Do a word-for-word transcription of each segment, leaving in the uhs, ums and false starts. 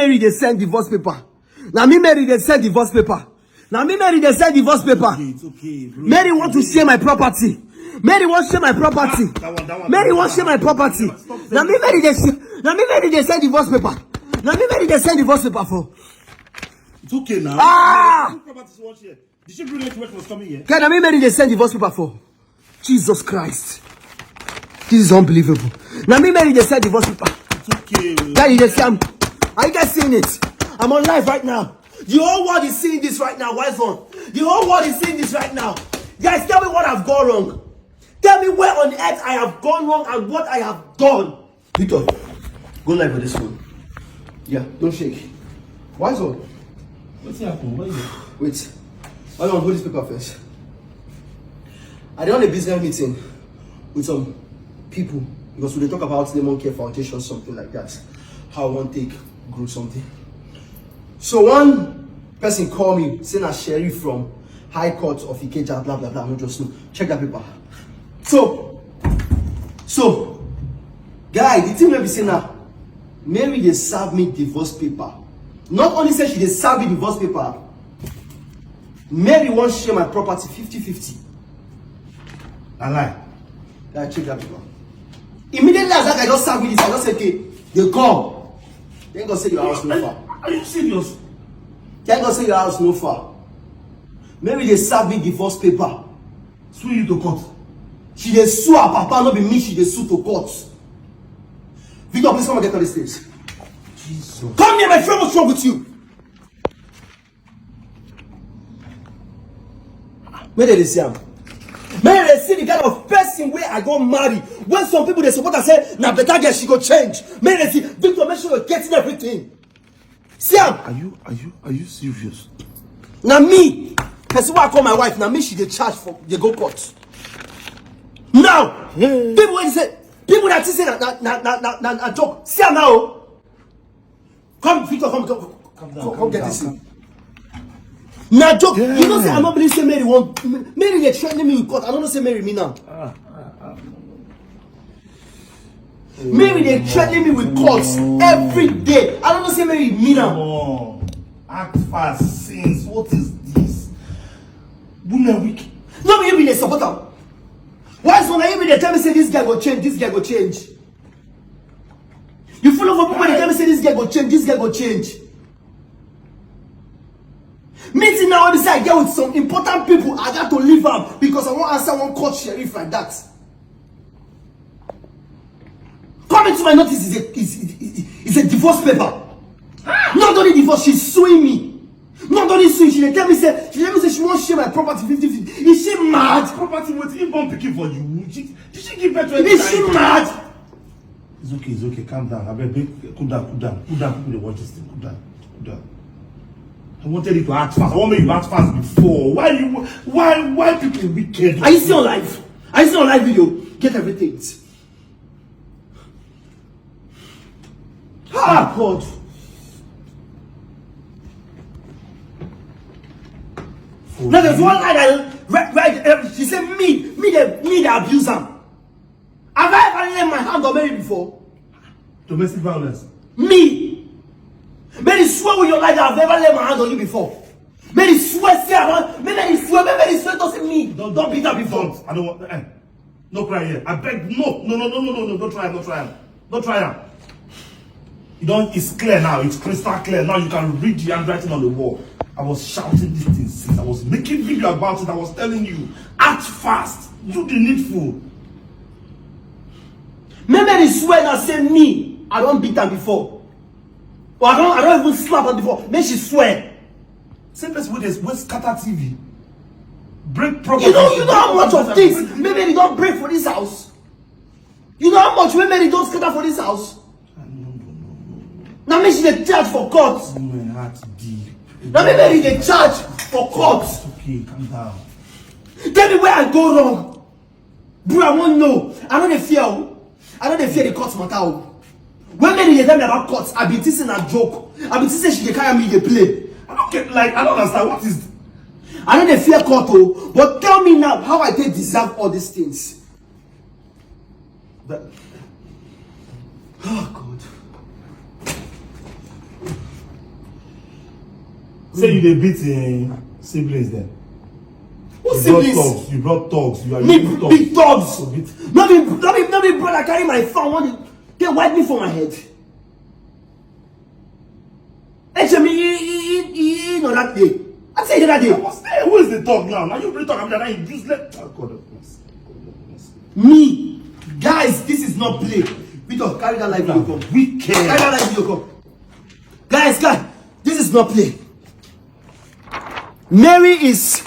Mary dey send divorce paper. Na me Mary dey send divorce paper. Na me Mary dey send divorce paper. Mary want to share my property. Mary wan share my property. Mary wan share my property. Na me Mary dey share. Na me Mary dey send divorce paper. Na me Mary dey send divorce paper for. It's okay now. Ah! Property she wan share. Did she bring it when she was coming here? Can I mean Mary dey send divorce paper for? Jesus Christ. This is unbelievable. Na me Mary dey send divorce paper. It's okay. Daddy dey see am. Are you guys seeing it? I'm on live right now. The whole world is seeing this right now. Wise one. The whole world is seeing this right now. Guys, tell me what I've gone wrong. Tell me where on earth I have gone wrong and what I have done. Victor, go live for this one. Yeah, don't shake. Wise one. Wetin happen? Where you? Wait. Hold on, hold this paper first. I dey on a business meeting with some people because we dey talk about Lemon Care Foundation, something like that. How I wan take grow something. So one person call me, say na Sheriff from High Court of Ikeja, blah blah blah. No just know. Check that paper. So, so, guy, the thing wey be say na Mary dey serve me divorce paper. Not only say she dey serve me divorce paper, Mary wan share my property fifty fifty. Na lie. Guy, check that paper. Immediately as that guy just serve me this, I just say, okay, dey come. Thank God say your house no far. Are you serious? Thank God say your house no far. Mary dey serve me divorce paper. Sue you to court. She dey sue her papa, no be me, she dey sue to court. Victor, please come and get on the stage. Jesus. Come here, my friend, what's wrong with you? Where did they see am? Make dem see the kind of person wey I go marry. When some people dey support am say na better girl, she go change. Make dem see Victor, make sure you're getting everything. See am. Are you are you are you serious? Na me, person wey I call my wife, na me she dey charge for dey go court. Now, people wey say people that think say na na na na na na joke. See am now. Come, Victor, come come come come get this thing. Na joke. You know say I no believe say Mary wan Mary dey threaten me with court. I no know say Mary mean am. Mary dey threaten me with court every day. I no know say Mary mean am. Omo, act fast since. What is this? Women weak. No be you be dey support am. Why so na you be dey tell me say this guy go change, this guy go change? You follow for people dey tell me say this guy go change, this guy go change. Meeting now wey be say I get with some important people, I got to leave am because I wan answer one court sheriff like that. Coming to my notice is a is, is, is a divorce paper. Not only divorce, she's suing me. Not only suing, she dey tell me say she tell me say she wan share my property fifty fifty. Is she mad? Property wetin? He born pikin for you. She, did she give birth to any Is she child? Mad? It's okay, it's okay. Calm down. I beg, beg, cool down, cool down, cool down. People dey watch this thing. Cool down, cool down. I wanted you to act fast. I want make you act fast before. Why you? Why? Why people wicked? Are you still alive? Are you still alive? Video. Get everything. Ah, God. Now there's one lie that right, right, eh, she said me, me the me the abuse am. Have I ever laid my hand on Mary before? Domestic violence. Me. Mary, swear with your life that I've never laid my hand on you before. Mary, swear, say I want. Mary, swear, Mary, swear, doesn't me. Don't, don't beat her before. Don't. I don't want. Eh. No cry here. I beg. No, no, no, no, no, no, no. Don't try. Don't try. Don't try am. You don't. It's clear now. It's crystal clear now. You can read the handwriting on the wall. I was shouting this thing since. I was making video about it. I was telling you, act fast. Do the needful. Make Mary swear now say me, I don beat am before. Or I don I don even slap am before. Make she swear. Same person wey dey wey scatter T V, break property. You know you know how much of things wey Mary don break for this house. You know how much wey Mary don scatter for this house. No, no, no, no, no. Na me she dey charge for court. Women heart deep. Na me Mary dey charge for court. It's okay, calm down. Tell me where I go wrong. Bro, I wan know. I no dey fear o. I no dey fear the court matter o. When Mary dey tell me about court, I bin think say na joke. I bin think say she dey carry me dey play. I no get like I no understand what is. I no dey fear court o, but tell me now how I take deserve all these things. That, oh God. Say you dey beat im siblings dem. Who You brought siblings? thugs. You brought thugs. You are Me using big thugs. thugs. To beat. No be no be no be brother carry my fan one dey wipe me for my head. Ẹ ṣe mi yí yí yí yí nọ that day. I say that day. Hey, who is the thug now? Now you bring thug. I'm like, you useless. Oh, God of mercy. God of mercy. Me, guys, this is not play. Victor, carry that live video come. Wicked. Carry that live video come. Guys, guys, this is not play. Mary is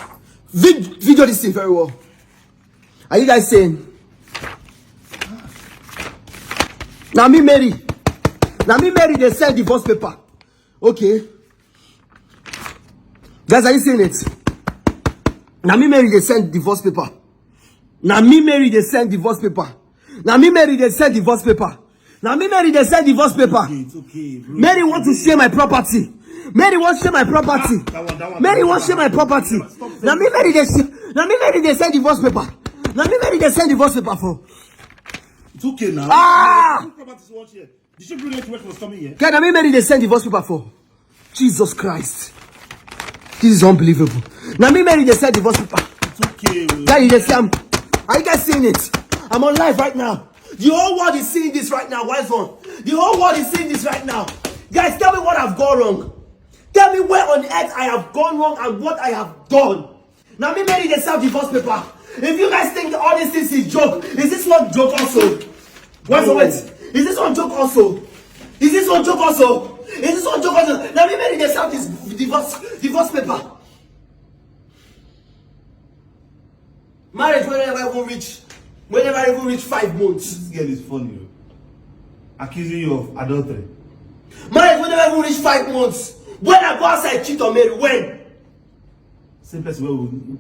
vid- video this thing very well. Are you guys saying? Now me Mary. Now me Mary they send divorce paper. Okay. Guys, are you seeing it? Now me Mary they send divorce paper. Now me Mary they send divorce paper. Now me Mary they send divorce paper. Now me Mary they send divorce paper. It's okay, bro. Mary want to share my property. Mary want share my property. That one, that one, Mary that want one. Share my property. Stop Now me Mary they share. Now me Mary they send divorce paper. Now me Mary they send divorce paper for. It's okay now. Ah! Two properties you want here. Did she bring it to work for coming here? Guy, now me Mary they send divorce paper for. Jesus Christ. This is unbelievable. Now me Mary they send divorce paper. It's okay. Oh. Guy, you just see I'm, are you guys seeing it? I'm on live right now. The whole world is seeing this right now. Wise one. The whole world is seeing this right now. Guys, tell me what I've gone wrong. Tell me where on earth I have gone wrong and what I have done. Now me Mary they send divorce paper. If you guys think all these things is joke, is this one joke also? Wait, wait. Is this one joke also? Is this one joke also? Is this one joke also? Now me Mary they send this divorce divorce paper. Marriage will never even reach, will never even reach five months. This girl is funny. Oh. Accusing you of adultery. Marriage will never even reach five months. When I go outside, cheat on Mary. When? Same person where,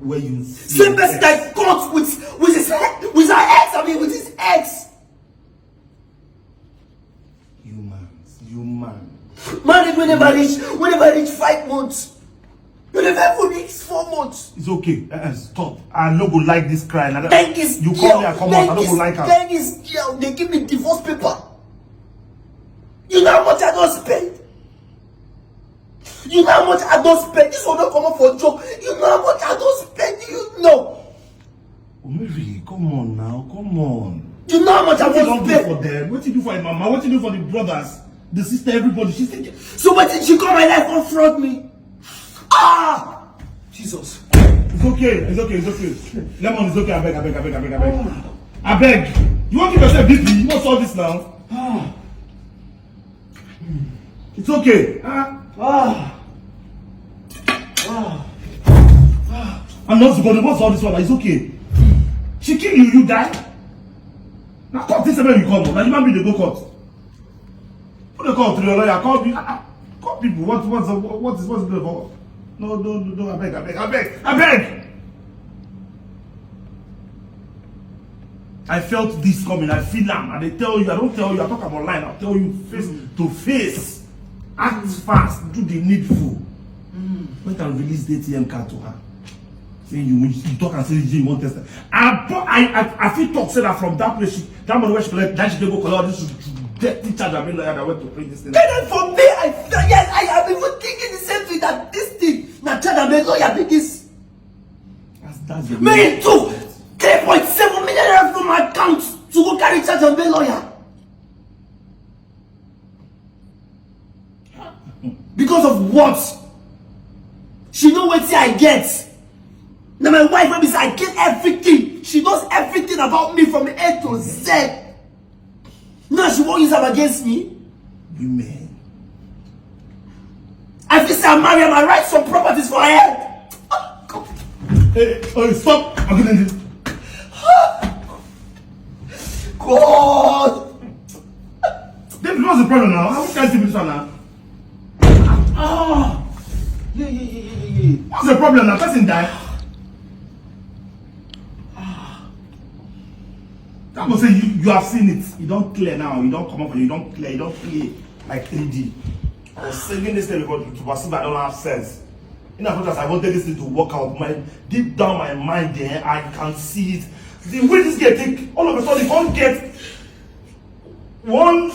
where you see Same person that caught with with his with her ex. I mean, with his ex. Humans, human. Marriage will never reach, will never reach five months. Will never even reach four months. It's okay. Uh-uh, stop. I no go like this crying. I don't- Thank this You girl. Call me, I come out. I no go like her. Thank this girl. They give me divorce paper. You know how much I don't spend. You know how much I don't spend. This one don't come up for joke. You know how much I don't spend. You know. Omiri, come on now, come on. You know how much I What you don't do spend. For them? What you do for your mama? What you do for the brothers, the sister, everybody? She said, So what did she come my life and fraud me? Ah, Jesus. It's okay, it's okay, it's okay. Lemon, it's okay. I beg, I beg, I beg, I beg, I beg. I beg. You won't give yourself B P. You must solve this now. It's okay. Ah. I'm not going to solve this one. It's okay. She kill you, you die. Now court this time you come. Now you might be the go court. Who they call to your lawyer? Call me. Ah, ah. Call people. What what's the, what is what's the for? No, no, no, no, I beg, I beg, I beg, I beg. I felt this coming. I feel am. I dey tell you. I don't tell you. I talk about online. I'll tell you face to face. Act fast. Do the needful. Make am release the A T M card to her. Say you you talk and say you want test. I I I, I feel talk say that from that place she, that money where she collect that she dey go collect all this dirty charge. I mean lawyer that went to print this thing. Then for me, I feel yes, I am even thinking the same thing that this thing. Now tell them lawyer be this. That's that's the Me too. Three point seven million naira from my account to go carry charge and pay lawyer. Because of what? She know wetin I get. Now my wife wey be say I get everything. She knows everything about me from A to Z. Now she won't use them against me. Women. I feel say I marry am, I write some properties for her head. Hey, oh, stop. I'm gonna do. God. Then what's the problem now? How can you this one now? Ah. Yeah, yeah, yeah, yeah, yeah, yeah. What's the problem now? Person die. That go say you you have seen it. You don't clear now. You don't come up. You don't clear. You don't play like three D. I was singing this thing because to Basiba, I don't have sense. In as much as I wanted this thing to work out, my deep down my mind there, I can see it. The way this girl take all of a sudden come get one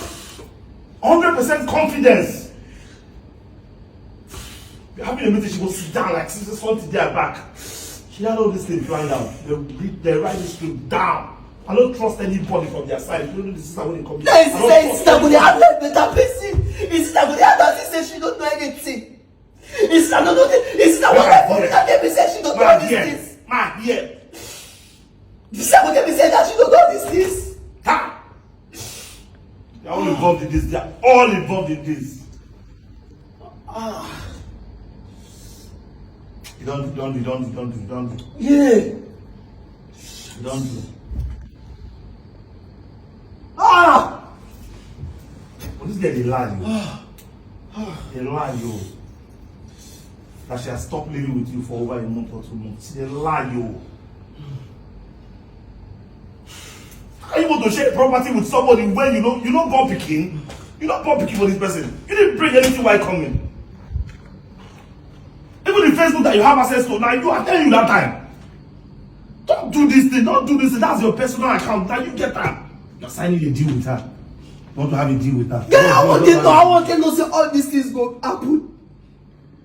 hundred percent confidence. Having a meeting, she go sit down like, "Sister, something there back." She had all this thing planned out. They read, they write this thing down. I don't trust anybody from their side. You know the sister when they come here. Yes, say sister go dey act like better person. His sister go dey act as if say she don't know anything. His sister don't know the, his sister go dey come here and tell me say she don't know these things. Ma here. His sister go tell me say that she don't know these things. Ha! They are all involved in this. They are all involved in this. You don't do, don't do, don't do, don't do, don't do. Yeah. You don't do. Ah! But this girl dey lie you. Dey lie you. That she has stopped living with you for over a month or two months. She dey lie you. How you want to share property with somebody when you know you don't born pikin? You don't born pikin for this person. You didn't bring anything while coming. Even the Facebook that you have access to now, you are telling you that time. Don't do this thing. Don't do this thing. That's your personal account. Now you get that. You're signing a deal with her. You want to have a deal with her. Girl, I want to know. I want to know say all these things go happen.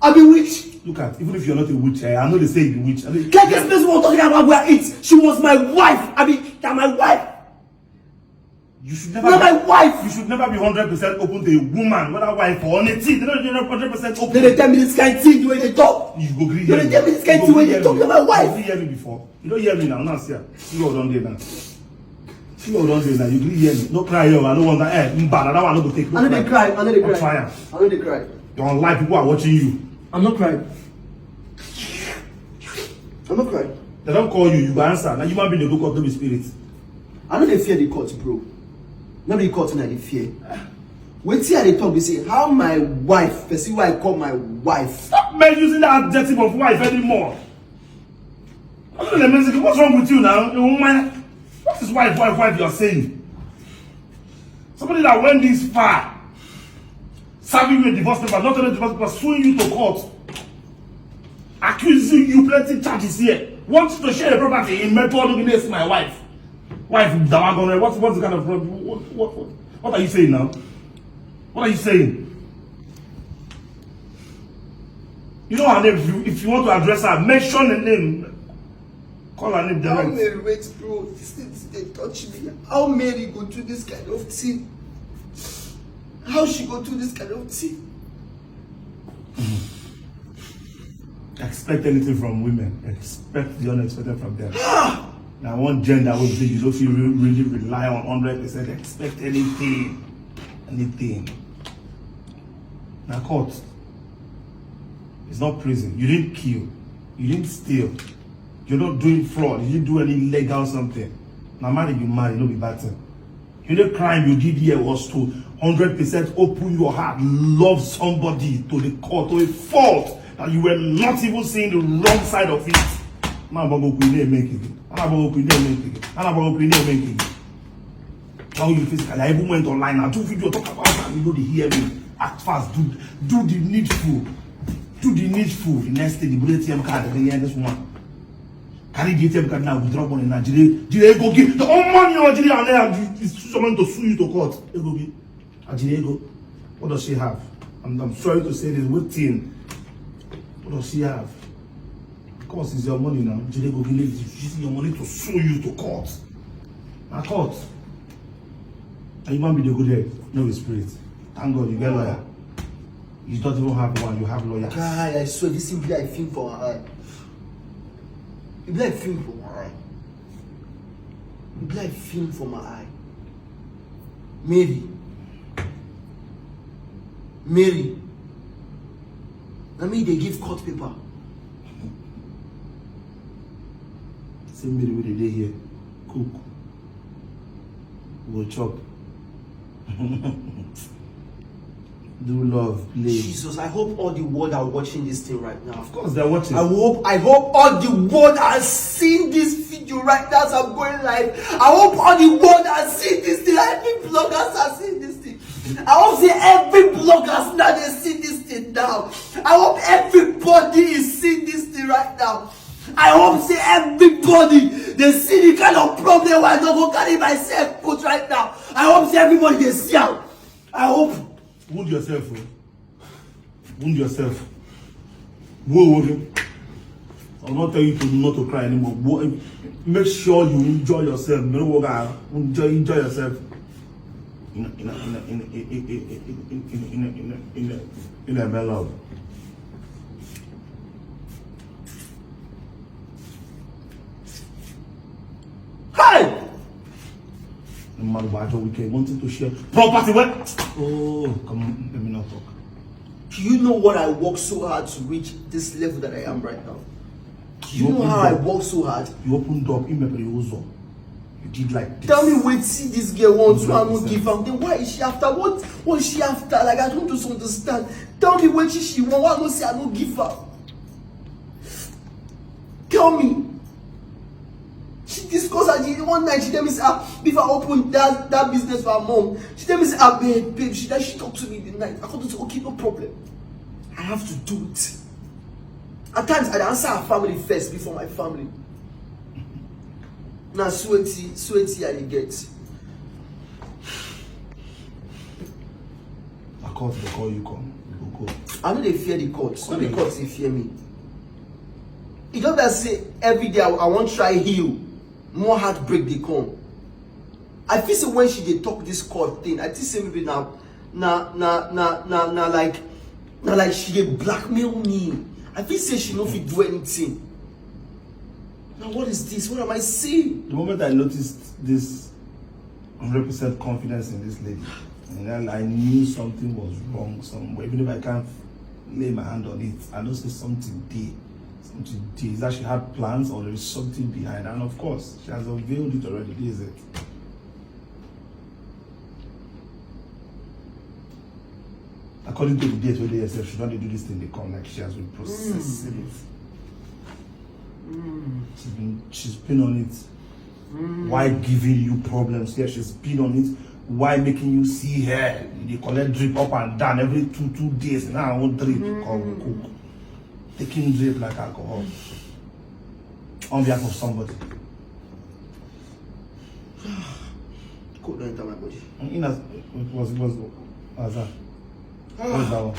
I be witch. Look at, even if you're not a witch, eh, I know they say you witch. I mean, Get this person we're talking about where it's. She was my wife. I mean, that my wife. You should never. Not my wife. You should never be hundred percent open to a woman, whether wife or anything. They don't. You're not hundred percent open. Then they tell me this kind of thing the way they talk. You go gree Then hear they tell me this kind of thing when they talk to my wife. You hear me before. You don't hear me now. Now see, see what don't dey now. See what don't dey now. You gree hear me. No cry, yo. I don't want that. Eh, bad. That one I no go take. No I know they cry. I know they Don't cry. Try am. I know they cry. You're on live. People are watching you. I'm not crying. I'm not crying. They don't call you. You go answer. Now you might be the book of the spirit. I know they fear the court, bro. Not the court, now they fear. Wetin I dey talk be say how my wife, person wey I call my wife. Stop men using that adjective of wife anymore. I'm not a Mexican. What's wrong with you now? You woman. What is wife, wife, wife you're saying? Somebody that went this far, serving you a divorce paper, not only divorce paper, suing you to court, accusing you plenty charges here, wants to share the property in Metro against my wife. Wife, Dawagon, what, what's the kind of what, what, what, what are you saying now? What are you saying? You know her name. If you, if you want to address her, mention the name. Call her name How direct. Mary wait, bro? This thing dey touch me. How Mary go do this kind of thing? How she go do this kind of thing? Expect anything from women. Expect the unexpected from them. Now, one gender will be you don't feel re- really rely on hundred percent. Expect anything. Anything. Now, court. It's not prison. You didn't kill. You didn't steal. You're not doing fraud. You didn't do any illegal something. Now, marry, you marry, no be bad thing. You know, crime you did here was to hundred percent open your heart, love somebody to the core, to a fault that you were not even seeing the wrong side of it. Now, Bogo Queen, they make it. Now, Bogo Queen, they make it. Now, Bogo Queen, they make it. How you physically? I even went online and do video talk about that. You know, they hear me. Act fast. Do do the needful. Do the needful. The next thing, the bullet A T M card, they hear this one. Carry the A T M card now, withdraw money now. Jide, Jide, go give the own money on Jide and then you- you sue someone to sue you to court. They go give. And Jide go. What does she have? I'm, I'm sorry to say this. What thing? What does she have? Of course, it's your money now. Jide go give lady using your money to sue you to court. Now court. And you might be the good head, no be spirit. Thank God you get lawyer. You don't even have one, you have lawyer. Guy, I swear this thing be like film for my eye. It be like film for my eye. It be like film for my eye. Mary. Mary. Na me dey give court paper. Same baby with the day here. Cook. Go chop. Do love, play. Jesus, I hope all the world are watching this thing right now. Of course, they're watching. I hope I hope all the world are seeing this video right now as I'm going live. I hope all the world are seeing this thing. Every bloggers are seeing this thing. I hope say every bloggers now they see this thing now. I hope everybody is seeing this thing right now. I hope say everybody they see the kind of problem where I don't go carry myself put right now. I hope say everybody they see am. I hope. Wound yourself, bro. Wound yourself. Whoa, okay. I'll not tell you to not to cry anymore. But make sure you enjoy yourself. Enjoy, enjoy yourself. In a, in a, in a, in a, in a, in a, in a, in a, in a, in a, in a, in a, in a, my love. Hey! The man was wicked, wanting to share property. What? Oh, come on, let me not talk. Do you know what I work so hard to reach this level that I am right now? Do you know how I work so hard? You opened up, you made the ozone. You did like this. Tell me what, see this girl wants to, I no give am. Then why is she after? What, what is she after? Like, I don't just understand. Tell me what she, she want. Why I no say I no give am? Tell me. She discuss her the one night. She tell me say, ah, before I open that, that business for her mom, she tell me say, ah, babe, babe, she, that she talk to me in the night. I come to say, okay, no problem. I have to do it. At times, I dey answer her family first before my family. Na sweaty, sweaty I dey get. A court dey call you come, you go go. I no dey fear the court. No be court dey fear me. E just be as say every day I, I wan try heal, more heartbreak dey come. I feel say when she dey talk this court thing, I think say maybe na, na, na, na, na, na like, na like she dey blackmail me. I feel say she no fit do anything. Now what is this? What am I seeing? The moment I noticed this hundred percent confidence in this lady, and I, I knew something was wrong somewhere. Even if I can't lay my hand on it, I know say something dey. Something dey. Is that she had plans or there is something behind? And of course, she has unveiled it already. This is it. According to the date wey dey here sef, she don dey do this thing dey come, like, she has been processing it. She's been, she's been on it. Why giving you problems? Yeah, she's been on it. Why making you see her? You dey collect drip up and down every two, two days. Now I want drip. Come cook. Taking drip like alcohol. On behalf of somebody. Cold don enter my body. In as it was, it was as that. What's that one?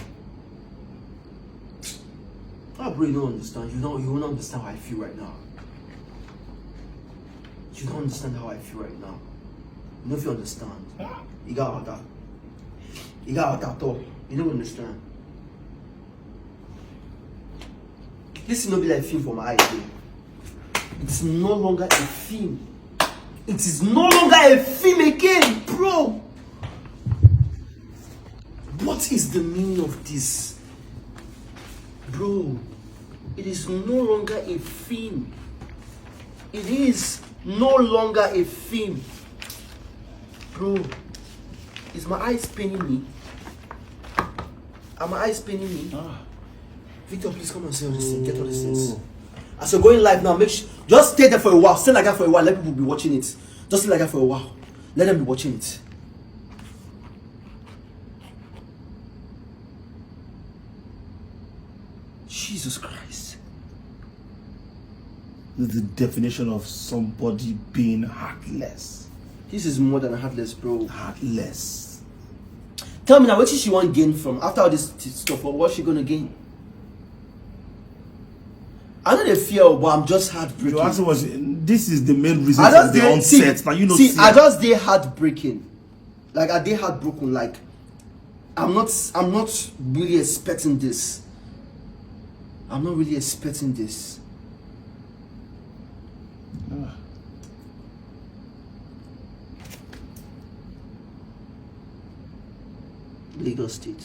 Ah, bro, you don't understand. You don't, you don't understand how I feel right now. You don't understand how I feel right now. You don't feel understand. You got water. You got water at all. You don't understand. This is not be like film for my eyes. It's no longer a film. It is no longer a film again, bro. What is the meaning of this? Bro, it is no longer a film. It is no longer a film. Bro, is my eyes paining me? Are my eyes paining me? Ah. Victor, please come and see all these things. Get all these things. As you're going live now, make sure, just stay there for a while. Stay like that for a while. Let people be watching it. Just stay like that for a while. Let them be watching it. Jesus Christ. The definition of somebody being heartless. This is more than heartless, bro. Heartless. Tell me now, what is she want gain from after all this t- stuff? What, what's she gonna gain? I know they fear, but I'm just heartbroken. You ask what this is the main reason. I just from the onset. Now you know. See, see, I just dey heartbroken. Like, I dey heartbroken. Like, I'm not, I'm not really expecting this. I'm not really expecting this. Ah. Lagos State.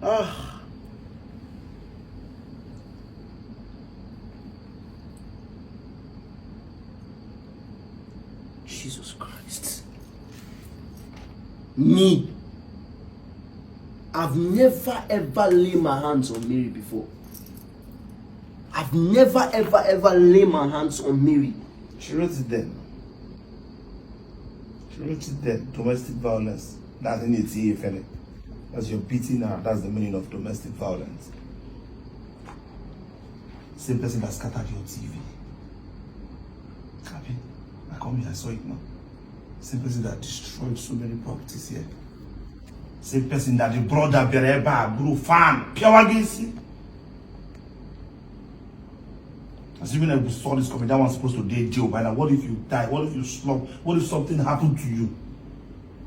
Ah. Jesus Christ. Me. I've never ever laid my hands on Mary before. I've never ever ever laid my hands on Mary. She wrote it then. She wrote it then. Domestic violence. That's in it, if any. That's your beating her. That's the meaning of domestic violence. Same person that scattered your T V. Abi, I come here, I saw it now. Same person that destroyed so many properties here. Same person that the brother Bereba Guru fan, Piawagisi. Assuming I saw this coming, that one's supposed to dey jail by now. What if you die? What if you slump? What if something happened to you?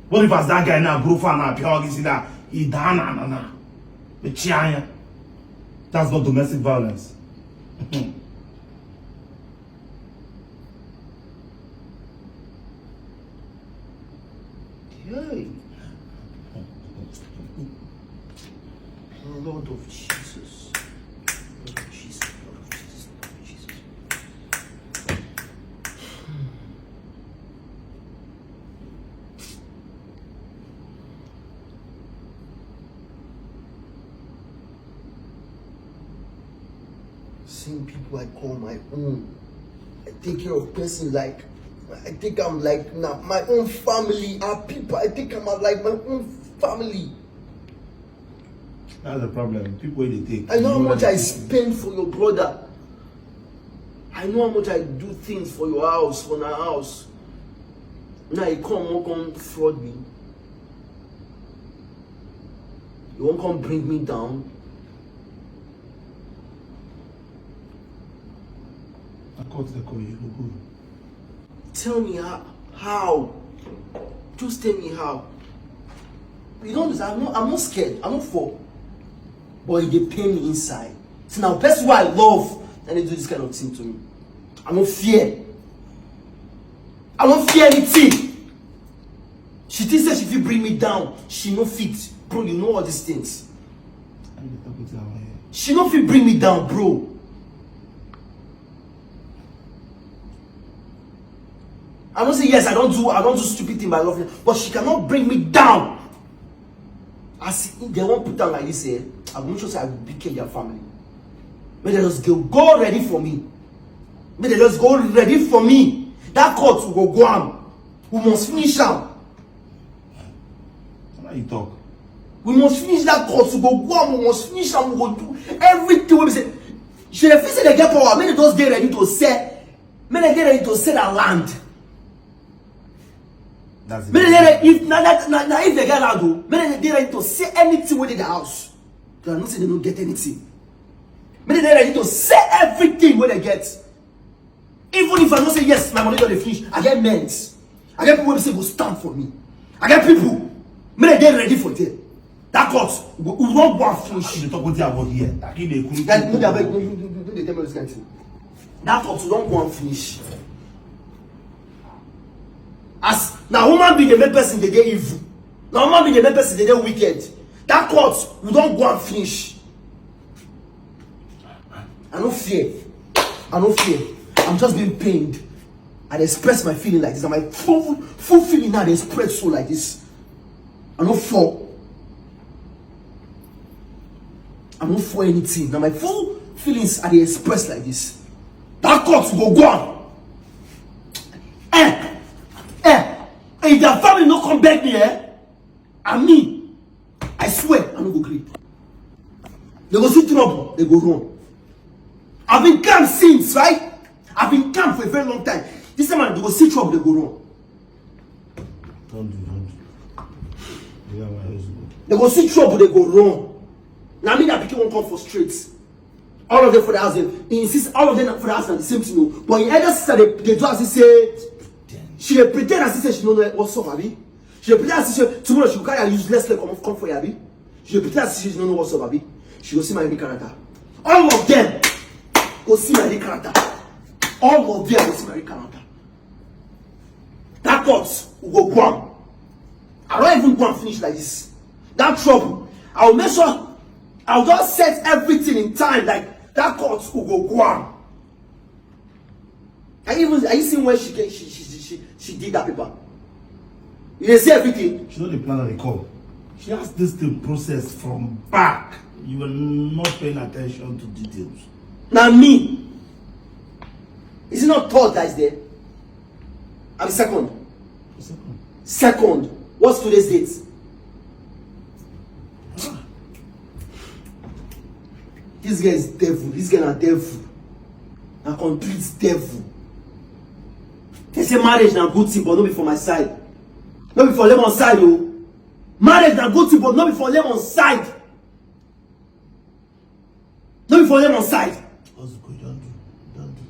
What if, as that guy now grow far now, pure this that he down na na na. But chianya, that's not domestic violence. Hey. Lord of Jesus. Lord of Jesus. Lord of Jesus. Lord of Jesus. Seeing people I call my own. I take care of person like I take am like na my own family. Our people, I take am like my own family. That's the problem. People wey dey take. I know how much I spend for your brother. I know how much I do things for your house, for my house. Now you come, wan come fraud me. You wan come bring me down. I cut the call, you go go. Tell me how, how. Just tell me how. You don't understand. I'm not, I'm not scared. I'm not for. But e dey pain me inside. So now, person wey I love, and they do this kind of thing to me. I no fear. I no fear anything. She think say she fit bring me down. She no fit. Bro, you know all these things. She no fit bring me down, bro. I don't say yes, I don't do I don't do stupid thing by love, but she cannot bring me down. As if they won't put down like this, eh? I go make sure say I will be their family. May they just go, go ready for me. May they just go ready for me. That court will go go am. We must finish am. How you talk? We must finish that court. We go go am. We must finish am. We go do everything. We say, she dey feel say they get power. Make they just get ready to sell. Make they get ready to sell that land. That's it. Make they get ready, if na that na, na if they get land o, make they get ready to sell anything wey dey the house. They are not saying they don't get anything. Make they get ready to sell everything wey they get. Even if I don't say yes, my money don dey finish. I get men. I get people wey be say go stand for me. I get people. Make they get ready for them. That court, we, we don go and finish. You talk wetin I wan hear. Like you dey cool. That no dey abeg, no, no, no, no dey tell me this kind thing. That court, we don go and finish. As na human being dey make person dey dey evil. Na human being dey make person dey dey wicked. That court, we don go and finish. I no fear. I no fear. I'm just being pained. I dey express my feeling like this. And my full, full feeling now dey express so like this. I no fall. I no fall anything. Now my full feelings I dey express like this. That court go go on. Eh, eh, if their family no come beg me, eh, and me, I swear I no go gree. They go see trouble, they go run. I've been calm since, right? I've been calm for a very long time. This time, they go see trouble, they go run. Don't do, don't do. Yeah, my husband. They go see trouble, they go run. Now me that pikin won't come for straight. All of them for the house, they insist all of them for the house na the same thing. No. But in elder sister, they, they do as he say. She dey pretend as he say she no know what's up, abi. She dey pretend as he say tomorrow she go carry her useless leg come, come for you, abi. She dey pretend as he say she no know what's up, abi. She go see my real character. All of them go see my real character. All of them go see my real character. That court will go go am. I don't even go and finish like this. That trouble, I will make sure I will just set everything in time. Like that court will go go am. I even I even see when she get she she she she, she did that paper. You dey see everything. She no dey plan on the call. She has this thing process from back. You were not paying attention to details. Now me. Is it not third that is there? I'm second. Second. Second. What's today's date? This guy is devil. This guy na devil. Na complete devil. They say marriage na good thing, but no be for my side. No be for Lemon side, oh. Marriage na good thing, but no be for Lemon side. No be for Lemon side. What's good? Don't do. Don't do.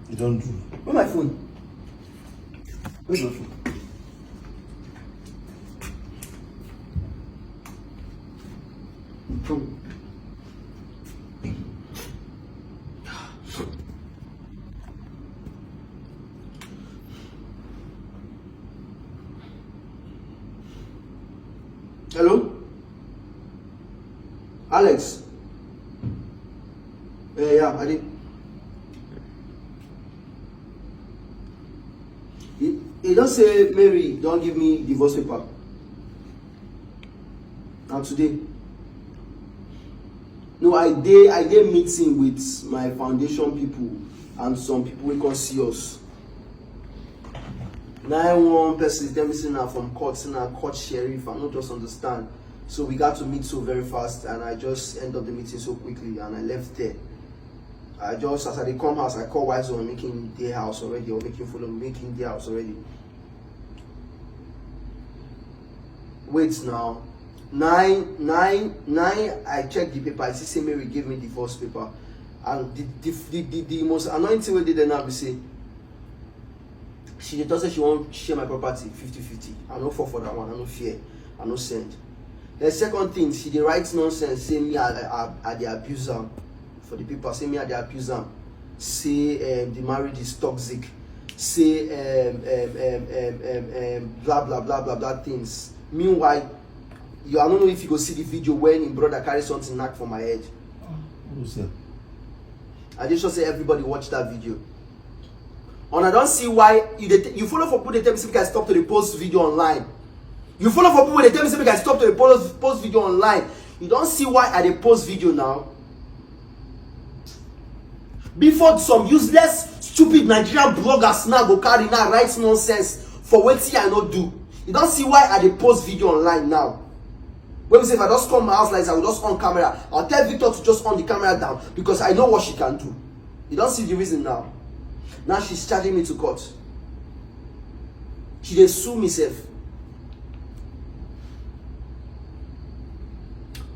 You don't do. Where my phone? Where's my phone? Come. Hello? Alex? Eh, yeah, I did. He, he don say Mary don give me divorce paper. Na today. No, I dey, I dey meeting with my foundation people and some people wey come see us. Na one person tell me say na from court, say na court sheriff. I no just understand. So we got to meet so very fast, and I just end up the meeting so quickly, and I left there. I just, as I dey come house, I call Wise One, make him dey house already, or make him follow me, make him dey house already. Wait now. Nine, nine, nine, I check the paper, I see say Mary gave me divorce paper. And the, the, the, the, the most annoying thing wey dey there now be say, she dey talk say she wan share my property fifty fifty. I no fall for that one, I no fear, I no send. The second thing, she dey write nonsense, say me, I, I, I dey abuse am for the paper, say me, I dey abuse am, say, um, the marriage is toxic, say, um, um, um, um, um, um, blah, blah, blah, blah, blah things. Meanwhile, you, I don't know if you go see the video when him brother carry something knock for my head. Who say? I just sure say everybody watch that video. And I don't see why you dey t-, you follow for people dey tell me say make I stop to dey post video online. You follow for people dey tell me say make I stop to dey post, post video online. You don't see why I dey post video now. Before some useless, stupid Nigerian bloggers now go carry now write nonsense for wetin I no do. You don't see why I dey post video online now. When we say if I just come my house like this, I will just on camera. I'll tell Victor to just on the camera down because I know what she can do. You don't see the reason now. Now she's charging me to court. She dey sue me sef.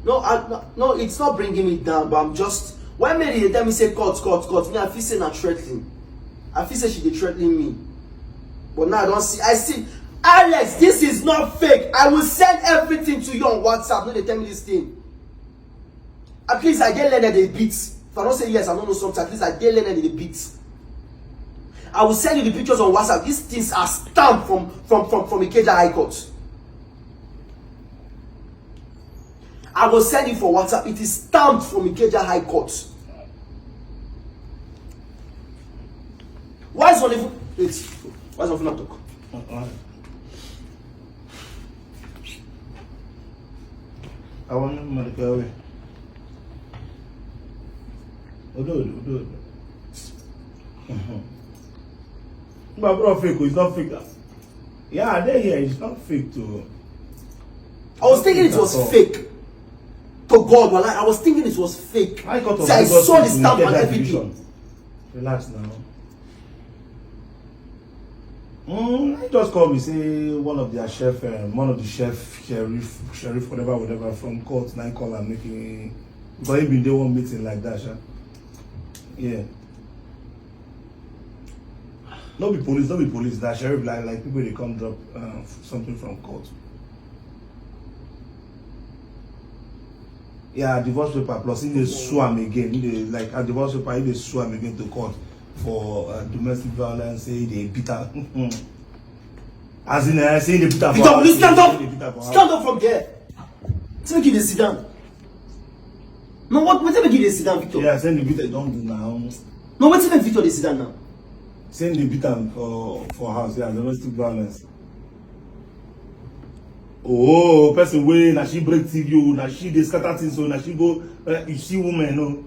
No, I, no, no, it's not bringing me down, but I'm just, when Mary dey tell me say court, court, court, me I feel say na threatening. I feel say she dey threatening me. But now I don't see, I see, Alex, this is not fake. I will send everything to you on WhatsApp. No, dey tell me this thing. At least I get learned a bit. If I don't say yes, I don't know something. At least I get learned a bit. I will send you the pictures on WhatsApp. These things are stamped from from from from Ikeja High Court. I will send you for WhatsApp. It is stamped from Ikeja High Court. Why is one even wait? Why is one not talk? Àwọn ní mọ̀lẹ́kẹ́ wẹ̀. Odò odò odò odò. Nígbà bro fake o, it's not fake. Yeah, I dey here, it's not fake to. I was thinking it was fake. To God, well, I was thinking it was fake. I got See, I saw the stamp and everything. Relax now. Mm, I just call me say one of their chef, um, one of the chef, sheriff, sheriff, whatever, whatever, from court. Now I call and making because he been there one meeting like that, sha. Yeah. No be police, no be police. That sheriff like like people they come drop uh, something from court. Yeah, divorce paper plus he dey sue am again. He dey like a divorce paper, he dey sue am again to court for uh, domestic violence. Say he dey beat am. As in, uh, say he dey beat am. Victor, will you stand up? Stand up from there. Say make you dey sit down. No, what? Wetin make you dey sit down, Victor? Yeah, say the beat am don do now. No, wetin make Victor dey sit down now? Say he dey beat am for for house. Yeah, domestic violence. Oh, person wey na she break T V o, na she dey scatter things o, na she go uh, you see woman o,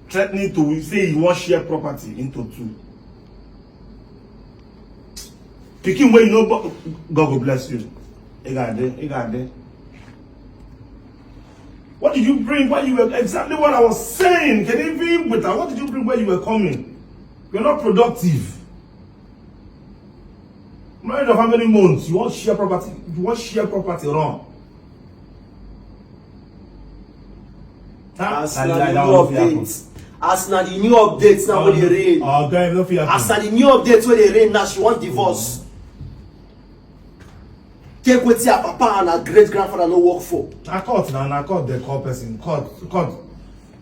threatening to say he wan share property into two. Pikin wey you no bo- God go bless you. Igade, igade. What did you bring? What you were exactly what I was saying? Can you even with that? What did you bring where you were coming? You're not productive. Married of how many months? You want share property? You want share property wrong? As na the law of it. As na the new updates now wey dey reign. Our guy no fit As na happen. the new updates wey dey reign now, she wan divorce. Take wetin her papa and her great grandfather no work for. Na court na na court dey call person. Court court.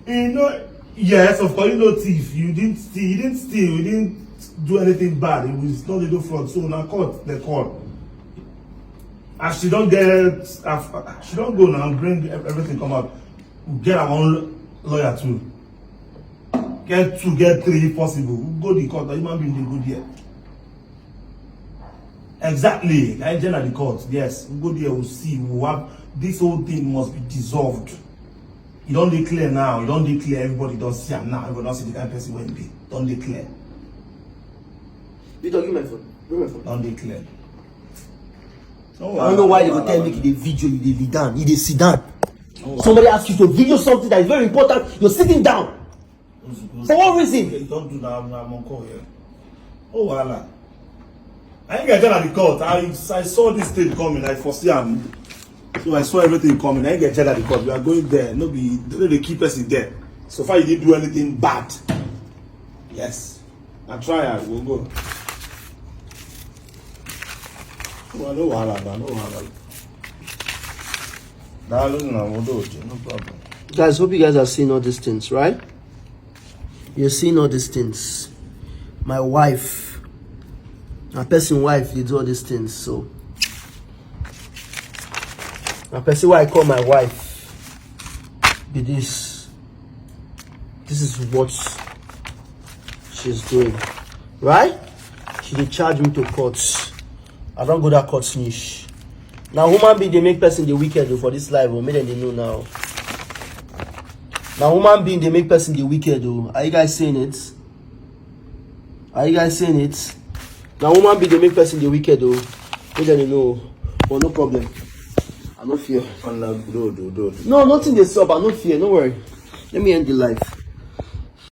You know, yes, of course, you know thief. You didn't steal. You didn't steal. You didn't do anything bad. It was not little fraud. So na court dey call. As she don get, as she don go now, bring ev- everything come out. Get her own lawyer too. Get two, get three if possible. We go the court. Na human being dey go there. Exactly. Na general the court. Yes, we go there. We see. We have this whole thing must be dissolved. E don dey clear now. E don dey clear. Everybody don see am now. Everybody don see the kind person wey e be. Don dey clear. Victor, give my phone. Give my phone. Don dey clear. I don't know why they go tell me the video you dey lead down. You dey sit down. Somebody ask you to video something that is very important. You're sitting down. For what reason? You don do that. I'm on call here. Oh wahala. I ain't get at the court. I I saw this thing coming. I foresee am. So I saw everything coming. I ain't get at the court. We are going there. No be no dey keep person there. So far you didn't do anything bad. Yes. I try. I will go. Well, no wahala, man. No wahala. Daalụ na udo dị, no problem. Guys, hope you guys are seeing all these things, right? You're seeing all these things. My wife, my person wife, they do all these things. So, my person why I call my wife, be this. This is what she's doing, right? She dey charge me to court. I don go that court finish. Na human being dey make person dey wicked o for this life o, make dem dey know now. Na human being dey make person dey wicked o. Are you guys seeing it? Are you guys seeing it? Na human being dey make person dey wicked o, make dem dey know o. But no problem. I no fear. Udo, udo, udo. No, nothing dey sup. I no fear. No worry. Let me end the life.